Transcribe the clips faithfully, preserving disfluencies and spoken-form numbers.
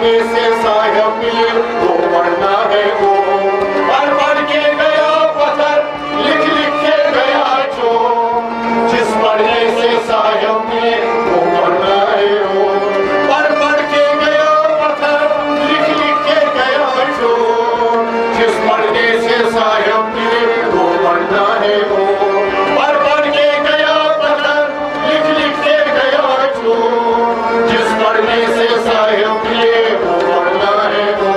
से साहेब मिले, वो पढ़ना है वो। पढ़ पढ़ के गया पत्थर, लिख लिख के गया चोर। जिस पढ़ने से साहेब मिले, वो पढ़ना है वो। पढ़ पढ़ के गया पत्थर, लिख लिख के गया चोर। जिस पढ़ने से साहेब मिले, वो पढ़ना है वो। पढ़ पढ़ के गया पत्थर, लिख लिख के गया चोर। जिस पढ़ने से साहेब मिले, वो पढ़ना है वो।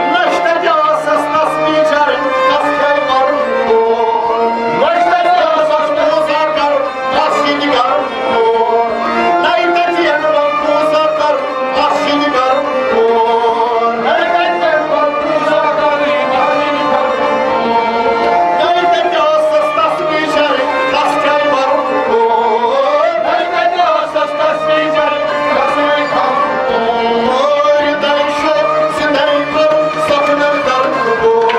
نشتہ کیا سس تس بیچارن، تس کھے مرن۔ نشتہ کیا سس پوزا کر، تس یہ کر۔ نئی تتی اکبر پوزا کر، تس یہ کر۔ نئی تتی اکبر پوزا کر، تس یہ کر۔ نئی تتی سس تس بیچارن، تس کھے مرن۔ نئی تتی سس تس بیچارن، تس کھے مرن۔ اور دائی شوق زندائی پر سپنل درد کو۔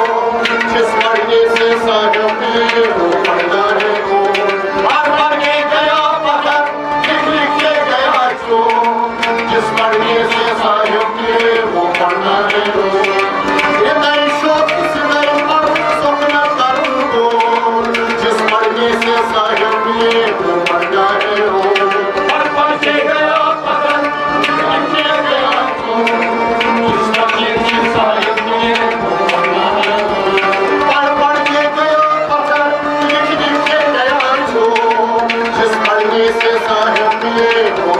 جس پڑھنے سے صاحب نے وہ پڑھنا ہے وہ۔ پڑھ پڑھ کے گیا پتھر، لکھ لکھ کے گیا چور۔ جس پڑھنے سے صاحب نے وہ پڑھنا ہے وہ۔ یہ نئی شوق زندائی پر سپنل درد کو۔ جس پڑھنے سے صاحب نے وہ پڑھنا ہے وہ۔ پڑھ پڑھ کے گیا پتھر، لکھ لکھ کے گیا پڑھ پڑھ کے گیا پتھر، لکھ لکھ کے گیا چور۔ جس پڑھنے سے صاحب ملے وہ